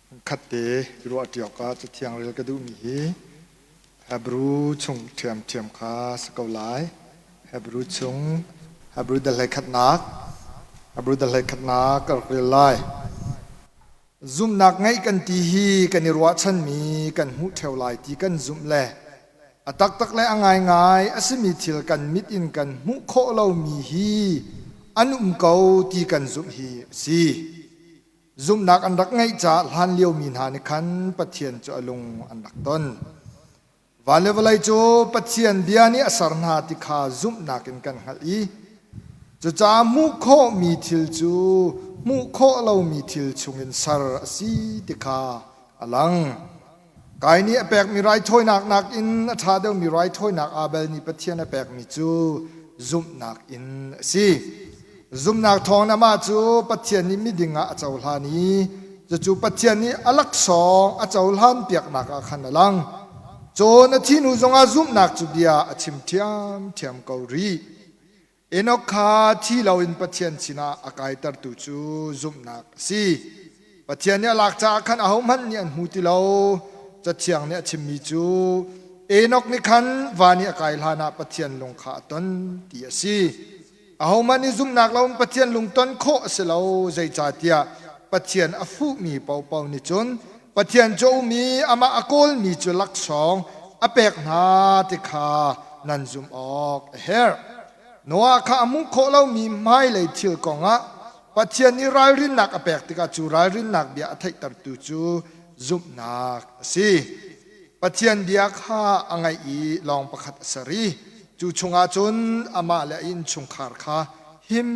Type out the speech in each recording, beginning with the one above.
Khatte i ruahṭi awkah Cathiang rel ka duhmi hi Hebru chung ṭhiamṭhiam kha si ko lai. Hebru chung Hebru dal hleikhatnak Hebru dal hleikhatnak ka rak rel lai. Zumhnak ngeih kan ti hi kan i ruahchanmi kan hmuh ṭheo lai ti kan zumh le a taktak le a ngaingai a simi thil kan mit in kan hmuh khawh lomi hi an um ko ti kan zumh hi a si. Zumhnak an rak ngeih caah hlanlio mi hna nih khan Pathian cu a lung an rak ton. Van le vawlei cu Pathian bia nih a ser hna ti kha zumhnak in kan hngalh i cucaah hmuh khawhmi thil cu hmuh khawh lomi thil chungin ser a si ti kha a lang. Kain nih a pekmi raithawinak nakin a ṭha deuhmi raithawinak Abel nih Pathian a pekmi cu zumhnak in a si. Zumhnak thawngin amah cu Pathian nih miding ah a cohlan i cucu Pathian nih a laksawng a cohlan piaknak ah khan a lang. Cun a thih hnu zongah zumhnak cu bia a chim ṭhiamṭhiam ko rih. Enoch kha thi loin Pathian sinah a kaitertu cu zumhnak a si. Pathian nih a lak caah khan ahohmanh nih an hmu ti lo. Cathiang nih a chimmi cu Enoch nih khan van i a kai hlanah Pathian lung kha a ton ti a si. Ahohmanh nih zumhnak loin Pathian lung ton khawh a si lo, zeicahtiah Pathian a fuhmi paohpaoh nih cun Pathian cu a um i amah a kawlmi cu laksawng a pek hna ti kha nan zumh awk a herh. Noah kha a hmuh khawh lomi hmailei thil kongah Pathian nih ralrinnak a pek tikah cu ralrinnak bia a theihtertu cu zumhnak a si. Pathian bia kha a ngaih i lawng pakhat a ser i cu chungah cun amah le a innchungkhar kha him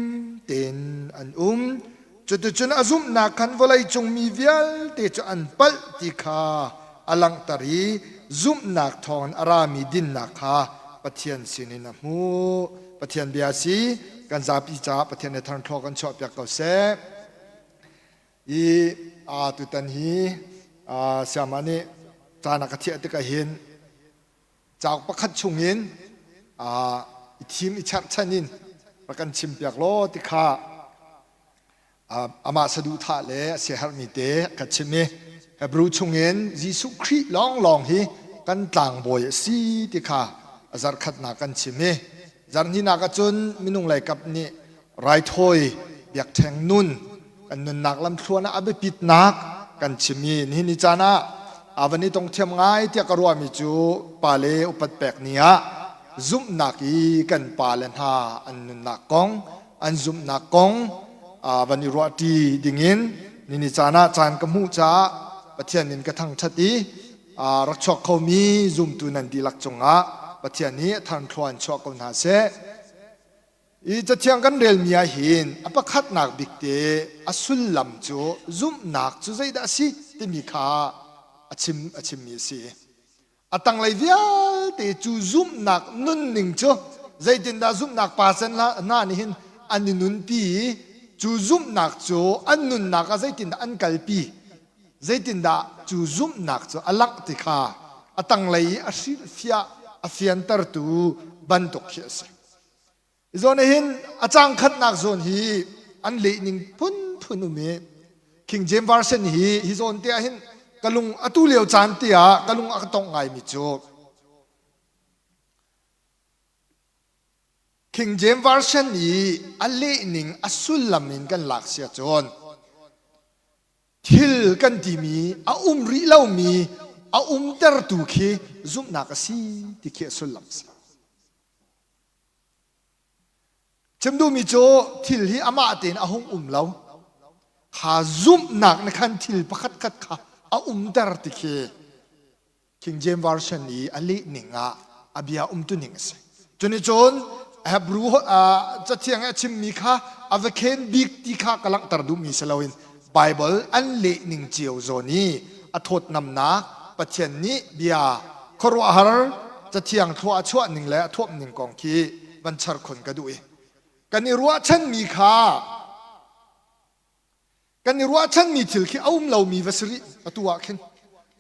tein an um. Cuticun a zumhnak khan vawleicung mi vialte cu an palh ti kha a langhter i zumhnak thawngin a rami dinnak kha Pathian sinin a hmuh. Pathian bia a si. Kan zapi caah Pathian nih thangthlua kan chuahpiak ko seh. I tutan hi sayama nih caan a ka thiah tikah hin cauk pakhat chungin i thim i cherhchan in rak kan chimpiak law ti kha amah saduhthah le a siaherhmi te ka chim i Hebrew chungin Jesuh Khrih lawnglawng hi kan tlangbawi a si ti kha a zarkhatnak kan chim i zarhhnihnak ahcun minung lei kap nih raithawi biakṭheng nun kan nunnak lamthluan ah a biapitnak kan chim i nihin ni caan ah a van i tong thiam ngai tiah ka ruahmi cu pale upat pek ni ah zumhnak i kan pale hna an nunnak kong an zumhnak kong van i ruahṭi dingin nini caan ah caan ka hmuh caah Pathian min ka thangṭhat i rak chuak khomi zumtu nan dihlak cungah Pathian nih thangthlua in chuah ko hna seh. Hi cathiang kan relmi ah hin a pakhatnak bik te a sullam cu zumhnak cu zeidah a si timi kha a chim a chimmi a si. A tanglei vialte cu zumhnak nunning cu zeitindah zumhnak pa sen hna nih hin an i nunpi i cu zumhnak cu an nunnak ah zeitindah an kalpi zeitindah cu zumhnak cu a langh ti kha a tanglei i a hrilhfiah a fiantertu bantuk khi a si. Hi zawn ah hin a caang khatnak zawn hi an leh ning phunphun um i King James Version hi hi zawn te ah hin ka lung atu lio caan te ah ka lung a ka tongh ngaimi cu King James Version i a leh ning a sullam in kan lak sia cun thil kan timi a um rih lomi a umtertu khi zumhnak a si ti khi a sullam a si. Chim duhmi cu thil hi amah tein a hung um lo. Kha zumhnak nih khan thil pakhatkhat kha a umter ti khi King James Version i a leh ning ah a bia umtuning a si. Cunicun Hebrew cathiang i a chimmi kha a va khen bik ti kha ka langhter duhmi si loin Bible an leh ning cio zawn i a thawtnamnak Pathian nih bia khuaruahhar cathiang thlua a chuah ning le a thuamh ning kong khi van char khun ka duh i kan i ruahchanmi kha kan i ruahchanmi thil khi a um lomi va si rih atu ah khin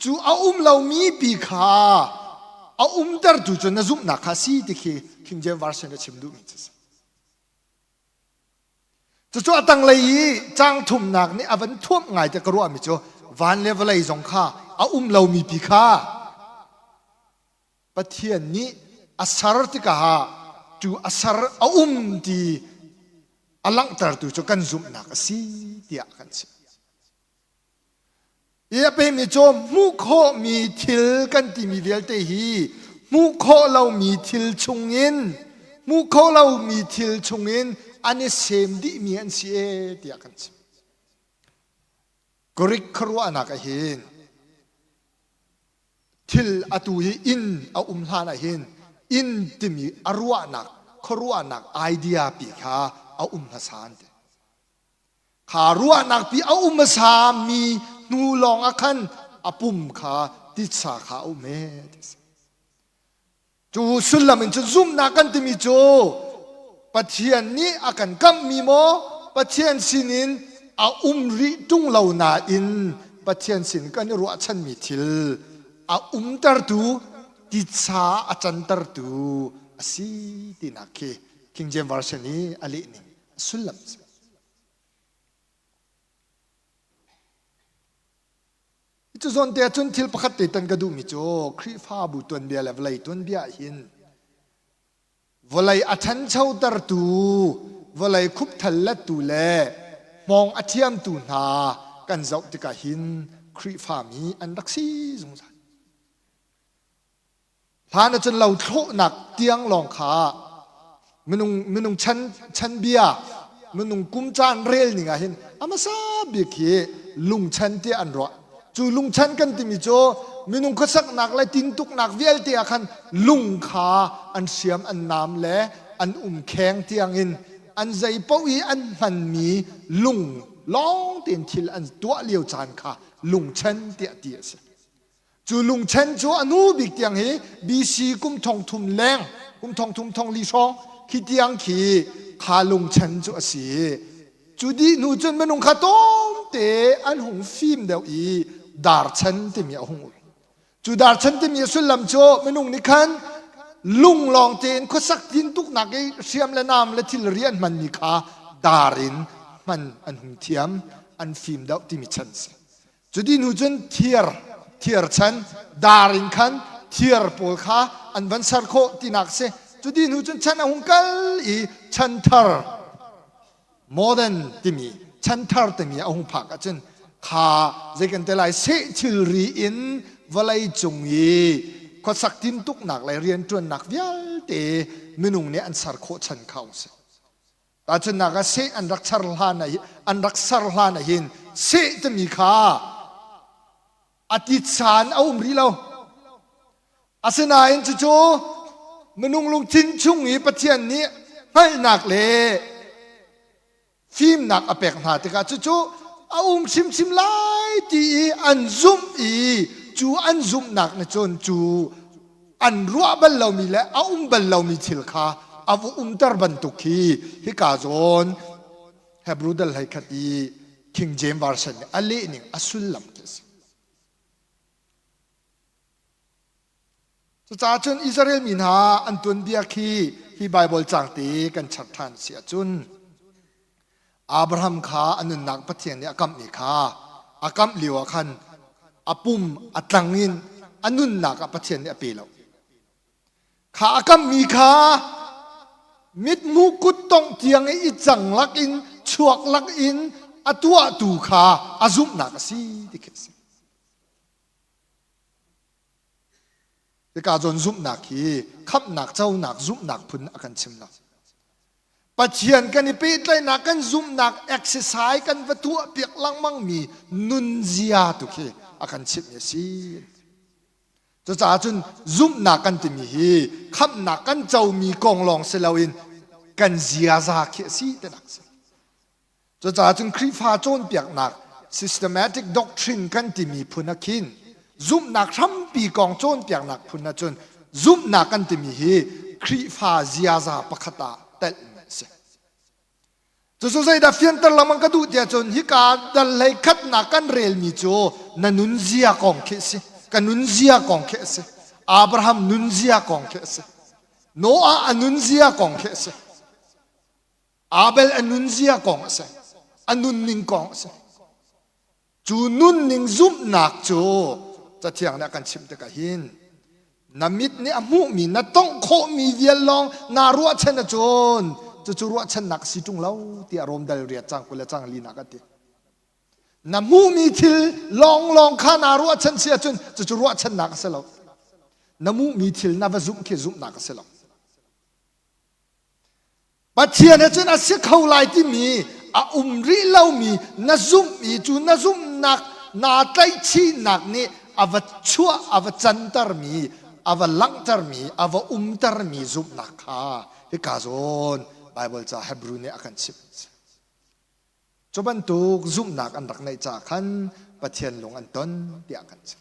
cu a um lomi pi kha a umtertu cu na zumhnak kha si ti khi King James Version a chim duhmi cu si. Cucu a tanglei i caang thumnak nih a van thuamh ngai te ka ruahmi cu Van le vawlei zong kha a um lomi pi kha Pathian nih a ser tikah cu a ser a um ti a langhtertu cu kan zumhnak a si tiah kan chim. Hi a pemi cu hmuh khawhmi thil kan timi vialte hi hmuh khawh lomi thil chungin hmuh khawh lomi thil chungin an i sem dihmi an si e tiah kan chim. Greek khuaruahnak ah hin thil atu hi inn a um hlan ah hin inn timi a ruahnak khuaruahnak idea pi kha a um hmasa an ti. Kha ruahnak pi a um hmasa mi hnu lawng ah khan a pum kha titsa kha a um e ti si. Cu sullam in cun zumhnak kan timi cu Pathian nih a kan kamhmi maw Pathian sinin a um rih ṭung lo nain Pathian sin kan i ruahchanmi thil a umtertu titsa a cantertu a si tinak khi King James Version i a leh ning sullam a si. Cu zawn te ahcun thil pakhat te tan ka duhmi cu Khrihfabu tuanbia le vawlei tuanbia hin vawlei a ṭhanchotertu, vawlei khupthal lettu le hmawng a thiamtu hna kan zoh tikah hin Khrihfami an rak si zungzal. Hlan ahcun lo thlawhnak tiang lawng kha minung minung chan chanbia minung kum caan rel ning ah hin a hmasa bik hi lungchan tiah an ruah. Cu lungchan kan timi cu minung khuasaknak le tintuknak vialte ah khan lung kha an hriam an nam le an umkheng tiang in an zei paoh i an hmanmi lung lawng tein thil an tuah lio caan kha lungchan tiah ti a si. Cu lungchen cu a nu bik tiang hi BC kum thong thum leng, kum thong thum thong li hrawng khi tiang khi kha lungchen cu a si. Cu dih hnu cun minung kha tlawmte an hung fim deuh i darchan timi a hung um. Cu darchan timi a sullam cu minung nih khan lung lawng tein khuasak tintuknak i hriam le nam le thilri an hmanmi kha dar in hman an hung thiam, an fim deuh timi chan si. Cuti hnu cun thir, thir chan, dar in khan thir pawl kha an van ser khawh tinak si. Cuti hnu cun chan a hung kal i chan thar, modern timi, chan thar timi a hung phak ahcun kha zei kan te lai seh thilri in vawlei cung i khuasak tintuknak le rianṭuannak vialte minung nih an ser khawh chan kha a si. Tahchunhnak ah seh an rak char hlan ah an rak ser hlan ah hin seh timi kha a titsa in a um rih lo. Asinain cucu minung lungthin chung i Pathian nih hngalhnak le fimnak a pek hna tikah cucu a um hrimhrim lai ti i an zumh i cu an zumhnak nih cun cu an ruah bal lomi le a um bal lomi thil kha a va umter bantuk khi hika zawn Hebrew dal hlei khat i King James Version nih a leh ning a sullam khi a si. Cucaah cun Israel mi hna an tuanbia khi hi Bible cang te kan char ṭhan si ahcun Abraham kha a nunnak Pathian nih a kamhmi kha a kamh lio ah khan a pum a tlang in a nunnak ah Pathian nih a pe lo. Kha a kamhmi kha mithmuh kuttongh tiang i i cang lak in chuak lak in a tuahtu kha a zumhnak a si ti khi a si. Hika zawn zumhnak hi khamhnak conak zumhnak phun a kan chim lo. Pathian kan i pehtlaihnak kan zumhnak exercise kan va tuah piak lengmang mi nunzia tu khi a kan chimhmi a si. Cucaah cun zumhnak kan timi hi khamhnak kan comi kong lawng si loin kan ziaza khi a si tinak a si. Cucaah cun Khrihfa cawnpiaknak systematic doctrine kan timi phun ah khin zumhnak hrampi kong cawnpiaknak phun ah cun zumhnak kan timi hi Khrihfa ziaza pakhat ah telhmi a si. Cucu zeidah fianter lengmang ka duh tiah cun hika dal hlei khatnak kan relmi cu na nunzia kong khi a si. Ka nunzia kong khi a si. Abraham nunzia kong khi a si. Noah a nunzia kong khi a si. Abel a nunzia kong a si. A nunning kong a si. Cu nunning zumhnak cu Cathiang nih a kan chimh tikah hin na mit nih a hmuhmi na tongh khawhmi vial lawng naa ruahchan ahcun cucu ruahchannak a si ṭung lo tiah Rom dal riat cang 20 le cang linak a ti. Na hmuhmi thil lawnglawng kha naa ruahchan si ahcun cucu ruahchannak a si lo. Na hmuhmi thil na va zumh khi zumhnak a si lo. Pathian he cun a si kho lai timi a um rih lomi na zumh i cu na zumhnak naa tlaihchihnak nih a va chuah a va cantermi a va langhtermi a va umtermi zumhnak kha hika zawn Baibal ca Hebrew nih a kan chimh. Cu bantuk zumhnak an rak neih caah khan Pathian lung an ton tiah kan chim.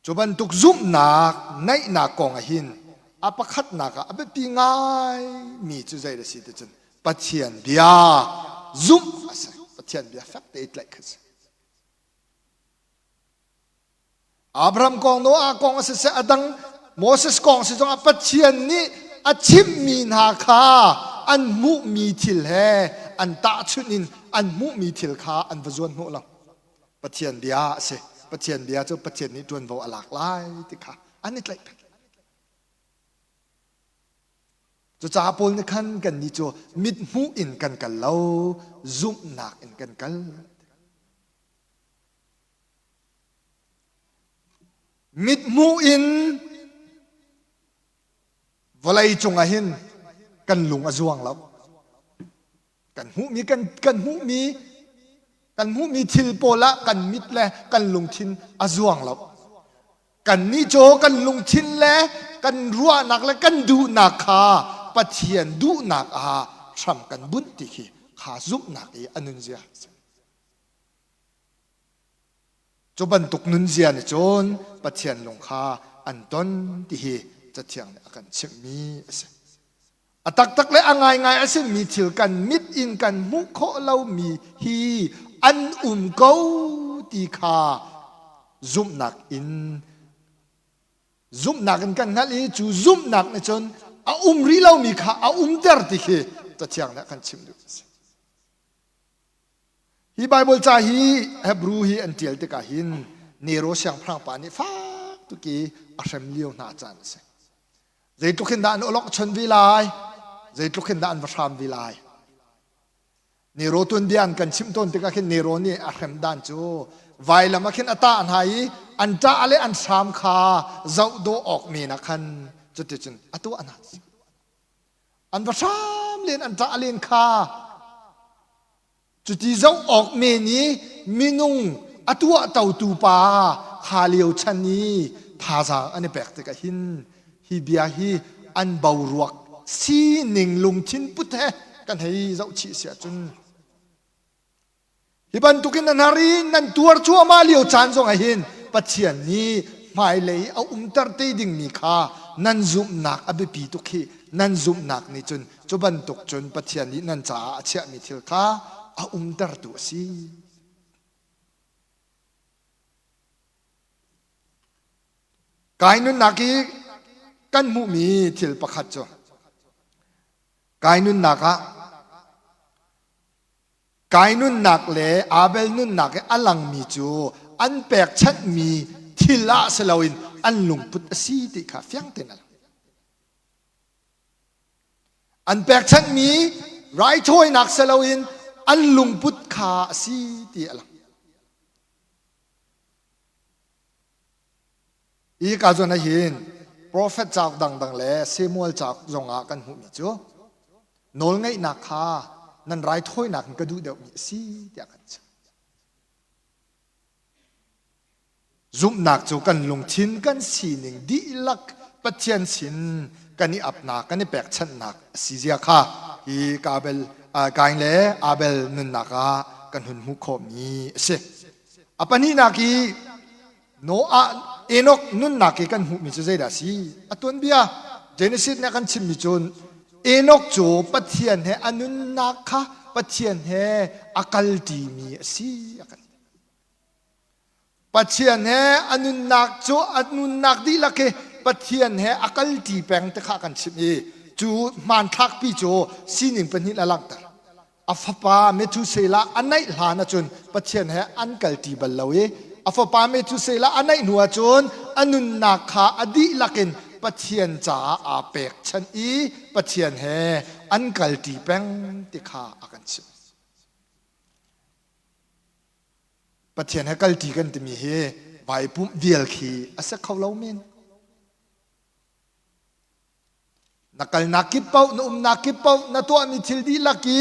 Cu bantuk zumhnak neihnak kong ah hin a pakhatnak ah a biapi ngaimi cu zei a si ti cun Pathian bia zumh a si. Pathian bia fek te i tlaih kha a si. Abraham kong, Noah kong a siseh, a dang Moses kong si zongah Pathian nih a chimhmi hna kha an hmuhmi thil he an tahchunh in an hmuhmi thil kha an va zuan hnawh lo. Pathian bia a si. Pathian bia cu Pathian nih ṭuanvo a lak lai ti kha an i tlaih peng. Cucaah Paul nih khan kannih cu mithmuh in kan kal lo, zumhnak in kan kal. Mithmuh in vawlei cungah hin kan lung a zuang lo. Kan hmuhmi kan kan hmuhmi kan hmuhmi thil pawl ah kan mit le kan lungthin a zuang lo. Kannih cu kan lungthin le kan ruahnak le kan duhnak kha Pathian duhnak ah hram kan bunh ti khi kha zumhnak i a nunzia a si. Cu bantuk nunzia nih cun Pathian lung kha an ton ti hi Cathiang nih a kan chimhmi a si. A taktak le a ngaingai a simi thil kan mit in kan hmuh khawh lomi hi an um ko ti kha zumhnak in zumhnak in kan hngalh i cu zumhnak nih cun a um rih lomi kha a umter ti khi Cathiang nih a kan chimh duh a si. Hi Baibal ca hi Hebrew hi an ṭial tikah hin Nero siangpahrang pa nih fak tuk i a hrem lio hna caan a si. Zeitluk hin dah an awlok chon ve lai? Zeitluk hin dah an va hram ve lai? Nero tuanbia an kan chimh tawn tikah khin Nero nih a hrem dan cu vailam ah khin a tah hna i an ṭah le an hram kha zoh dawh awk men ah khan cuticun a tuah hna. An va hram len an ṭah len kha Cuti zoh awk men i minung a tuahtotu pa kha lio chan i thazaang an i pek tikah hin hi bia hi an boruak sining lungthin put he kan hei zoh chih si ahcun hi bantukin nan har i nan tuar cuahmah lio caan zongah hin Pathian nih hmailei a umter te dingmi kha nan zumhnak a biapi tuk hi nan zumhnak nih cun Cu bantuk cun Pathian nih nan caah a chiahmi thil kha a umtertu a si. Kai nunnak i kan hmuhmi thil pakhat cu kai nunnak ah kai nunnak le Abel nunnak i a langmi cu an pekchanhmi thil ah si loin an lungput a si ti kha fiang tein a lang. An pekchanhmi raithawinak si loin an lungput kha a si ti a lang. Hi ka zawn ah hin profet cauk dangdang le Samuel cauk zongah kan hmuhmi cu nawlngeihnak kha nan raithawinak in ka duh deuhmi a si tiah kan chim. Zumhnak cu kan lungthin kan sining dihlak Pathian sin kan i apnak kan i pekchanhnak a si zia kha hi Abel, Kain le Abel nunnak ah kan hun hmuh khawhmi a si. A pahnihnak i Noah Enoch nunnak i kan hmuhmi cu zeidah a si? A tuanbia Genesis nih a kan chimmi cun Enoch cu Pathian he a nunnak kha Pathian he a kalṭimi a si a kan ti. Pathian he a nunnak cu a nunnak dihlak hi Pathian he a kalṭi peng ti kha kan chimh i Cu hmanthlakpi cu sining pahnih a langhter. A fapa Methuselah a neih hlan ahcun Pathian he an kalṭi bal lo i a fapa Methuselah a neih hnu ahcun a nunnak kha a dihlak in Pathian caah aa pekchanh i Pathian he an kalṭi peng ti kha a kan chimh. Pathian he kalṭi kan timi hi vai pumh vial khi a si kho lo men. Na kalnak kip paoh, na umnak kip paoh, na tuahmi thil dihlak i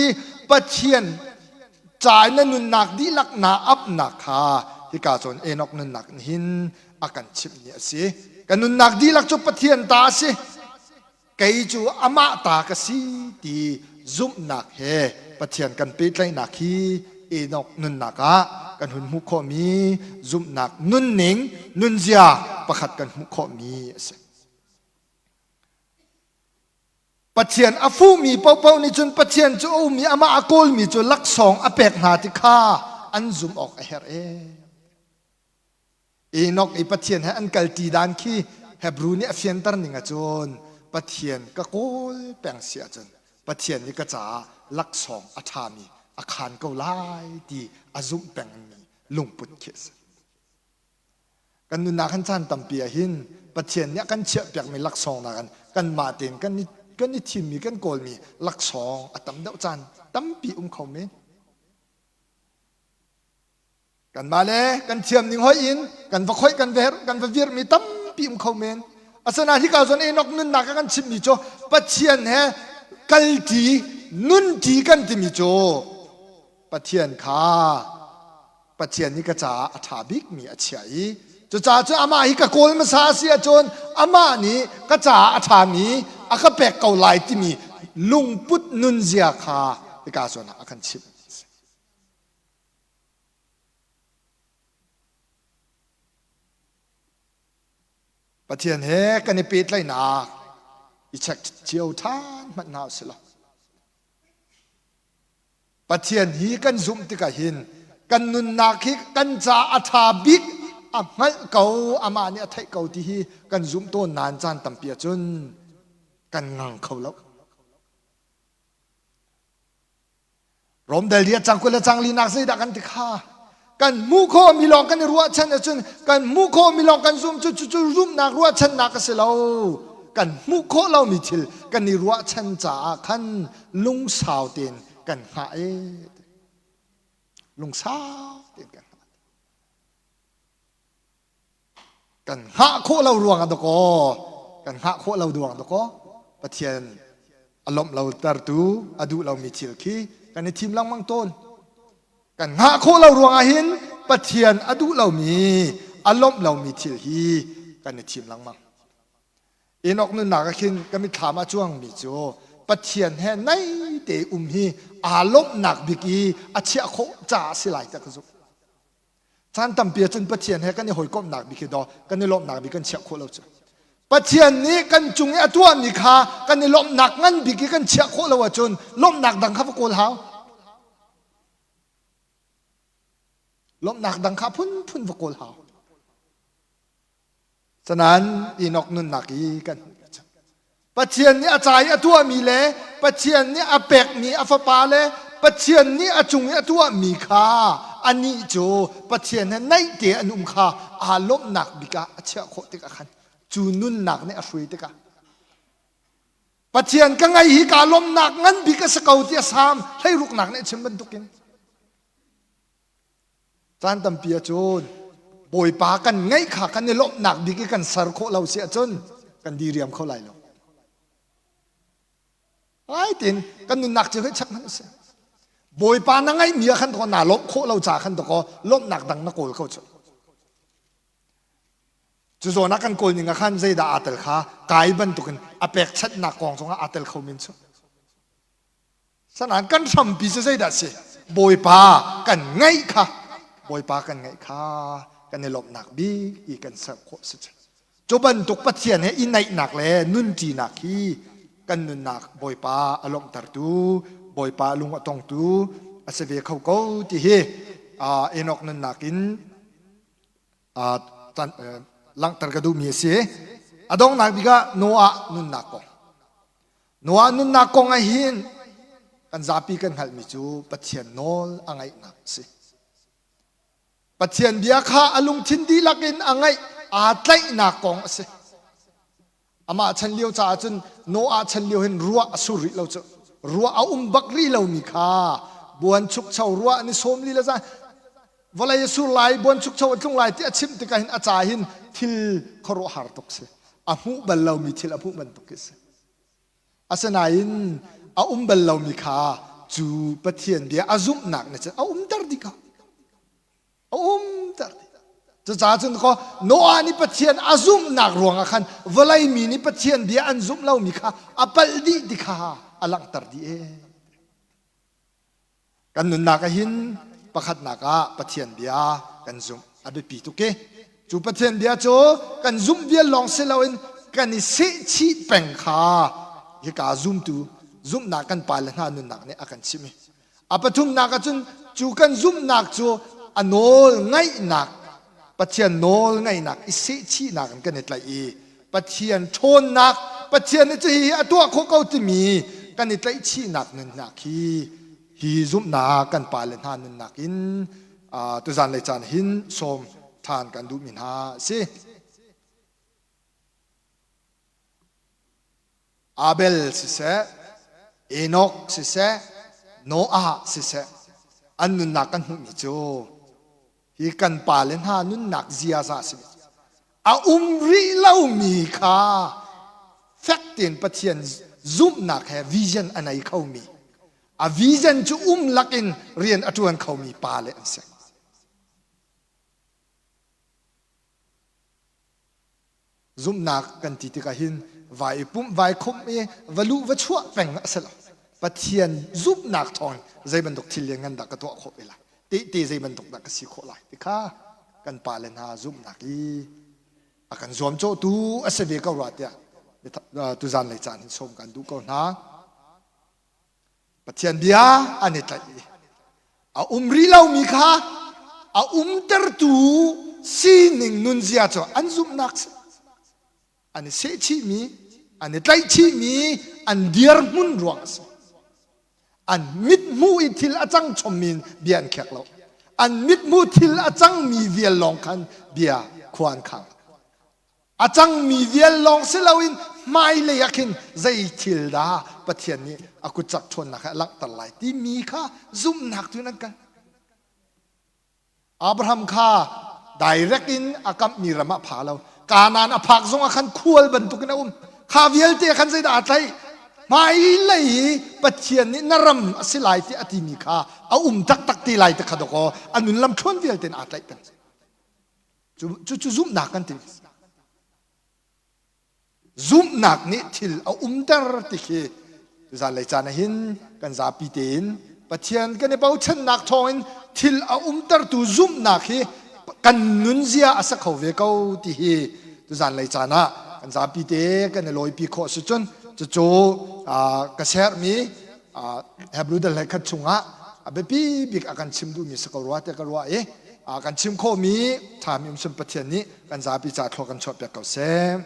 Pathian ca i na nunnak dihlak naa apnak kha hika cun Enoch nunnak nih hin a kan chimhmi a si. Ka nunnak dihlak cu Pathian ta a si. Kei cu amah ta ka si ti zumhnak he Pathian kan pehtlaihnak hi Enoch nunnak ah kan hun hmuh khawhmi zumhnak nunning, nunzia pakhat kan hmuh khawhmi a si. Pathian a fuhmi paohpaoh nih cun Pathian cu a um i amah a kawlmi cu laksawng a pek hna ti kha an zumh awk a herh ee. Enoch i Pathian he an kalṭi dan khi Hebrew nih a fianter ning ahcun Pathian ka kawl peng si ahcun Pathian nih ka caah laksawng a ṭhami a khaan ko lai ti a zumh pengmi lungput khi a si. Kan nunnak han caan tampi ah hin Pathian nih a kan chiahpiakmi laksawng nakin kanmah tein kan i thimmi kan kawlmi laksawng a tam deuh caan tampi um kho men. Kanmah le kan thiam ning hoih in kan va khoih kan ver kan va virmi tampi um kho men. Asinain hika zawn Enoch nunnak a kan chimmi cu Pathian he kalṭi nunṭi kan timi cu Pathian kha Pathian nih ka caah a ṭha bikmi a chiah i cucaah cun amah hi ka kawl hmasa a si ahcun amah nih ka caah a ṭhami a ka pek ko lai timi lungput nunzia kha hika zawn ah a kan chimh. Pathian he kan i pehtlaihnak i check cio ṭhan hmanh hna usih law Pathian hi kan zumh tikah hin kan nunnak hi kan ca a ṭha bik a hngalh ko amah nih a theih ko ti hi kan zumh tawn nain caan tampi ahcun kan ngang kho lo. Rom dal riat cang 20 le cang linak zeidah kan ti kha kan hmuh khawhmi lawng kan i ruahchan ahcun kan hmuh khawhmi lawng kan zumh cu cucu zumhnak ruahchannak a si lo kan hmuh khawh lomi thil kan i ruahchan caah khan lungsau tein kan hngah e lungsau tein kan hngah kan hngah khawh lo ruang ah dakaw kan hngah khawh lo ruang dakaw Pathian a lawmh lo tertu a duh lomi thil khi kan i thim lengmang tawn kan hngah khawh lo ruangah hin Pathian a duh lomi a lawmh lomi thil hi kan i thim lengmang Enoch nunnak ah khin ka mitthlam ah cuangmi cu Pathian he nai te um hi aa lawmhnak bik i a chiah khawh caah si lai tiah ka zumh Caan tampi ahcun Pathian he kan i hawikomhnak bik hi daw kan i lawmhnak bik kan chiah khawh lo cu. Pathian nih kan cung i a tuahmi kha kan i lawmhnak ngan bik i kan chiah khawh lo ahcun lawmhnak dang kha va kawl hau. Lawmhnak dang kha phunphun va kawl hau. Canan Enoch nunnak i kan hmuh Pathian nih a ca i a tuahmi le Pathian nih a pekmi a fapa le Pathian nih a cung i a tuahmi kha anih cu Pathian he naih te an um kha aa lawmhnak bik ah a chiah khawh tikah khan cu nunnak nih a hruai tikah Pathian ka ngai hi kaa lawmhnak ngan bik a si ko tiah Salm 16nak nih a chim bantukin Caan tampi ahcun Bawipa kan ngeih kha kan i lawmhnak bik i kan ser khawh lo si ahcun kan diriam kho lai lo. Ai tin kan nunnak cu hei chek hmanh a si. Bawipa na ngeihmi ah khan naa lawmh khawh lo ca khan dakaw lawmhnak dang na kawl ko cu. Cu zawn ah kan kawl ning ah khan zeidah aa tel kha kai bantukin a pekchanhnak kong zongah aa tel kho men cu. Sanain kan hrampi cu zeidah si? Bawipa kan ngeih kha Bawipa kan ngeih kha kan i lawmhnak bik i kan ser khawh si cu. Cu bantuk Pathian he i naihnak le nunṭinak hi kan nunnak Bawipa a lawmhtertu, Bawipa lung a tongtu a si ve kho ko ti hi Enoch nunnak in langhter ka duhmi a si. A donghnak bik ah Noah nunnak kong. Noah nunnak kong ah hin kan zapi kan hngalhmi cu Pathian nawl a ngaihnak a si. Pathian bia kha a lungthin dihlak in a ngaih aa tlaihnak kong a si. Amah chan lio caah cun Noah chan lio hin ruah a sur rih lo cu. Ruah a um bak rih lomi kha buan chukcho ruah ni sawm li le za vawlei a sur lai buan chukcho a tlung lai ti a chimh tikah hin a ca hin thil khuaruahhar tuk si. A hmuh bal lomi thil a hmuh bantuk khi si. Asinain a um bal lomi kha cu Pathian bia a zumhnak nih cun a umter dih ko. A umter dih. Cucaah cun kaw Noah nih Pathian a zumhnak ruangah khan vawlei mi nih Pathian bia an zumh lomi kha a palh dih ti kha a langhter dih ee. Kan nunnak ah hin pakhatnak ah Pathian bia kan zumh a biapi tuk i cu Pathian bia cu kan zumh vial lawng si loin kan i sehchih peng kha hika zumtu zumhnak kan pale hna nunnak nih a kan chimh i a pathumnak ah cun cu kan zumhnak cu a nawl ngaihnak Pathian nawl ngaihnak i sehchihnak in kan i tlaih i Pathian ṭhawnnak Pathian nih cu hihi a tuah khawh ko timi kan i tlaihchihnak nunnak hi hi zumhnak kan pale hna nunnak in tuzan lei caan hin sawm ṭhan kan duhmi hna a si. Abel siseh, Enoch siseh, Noah siseh, an nunnak kan hmuhmi cu hi kan pale hna nunnak ziaza a si. A um rih lomi kha fek tein Pathian zumhnak he vision a nei khomi, a vision cu um lakin rian a ṭuan khomi pale an si. Zumhnak kan ti tikah hin vai i pumh vai khumh i va luh va chuah peng a si lo. Pathian zumhnak thawng zei bantuk thil lianngan dah ka tuah khawh ve lai, tehte zei bantuk dah ka si khawh lai ti kha kan pale hna zumhnak i a kan zuamcawhtu a si ve ko rua tiah tuzan lei caan hin sawm kan duh ko hna. Pathian bia an i tlaih i a um rih lomi kha a umtertu sining nunzia cu an zumhnak si. An i sehchihmi, an i tlaihchihmi an dirhmun ruang a si. An mithmuh i thil a cang chommi in bia an khek lo. An mithmuh thil a cangmi vial lawng khan bia khua an khang. A cangmi vial lawng si loin hmailei ah khin zei thil dah Pathian nih a kut cak ṭhawnnak he a langhter lai timi kha zumhnak tu in an kal. Abraham kha direct in a kamhmi ram ah pha lo. Kanaan a phak zong ah khan khual bantukin a um. Kha vialte khan zeidah aa tlaih? Hmailei i Pathian nih na ram a si lai ti a timi kha a um taktak te lai ti kha dawkaw a nun lamthluan vialte in aa tlaih peng. Cu cu zumhnak kan ti. Zumhnak nih thil a umter ti khi zanlei caan ah hin kan zapi tein Pathian kan i bochannak thawngin thil a umtertu zumhnak hi kan nunzia a sa kho ve ko ti hi tuzanlei caan ah kan zapi te kan i lawipi khawh si cun cucu ka sermi Hebrew dal hlei khat chungah a biapi bik a kan chim duhmi si ko rua tiah ka ruah i kan chim khawhmi ṭhami um sun Pathian nih kan zapi ca thlua kan chuahpiak ko seh.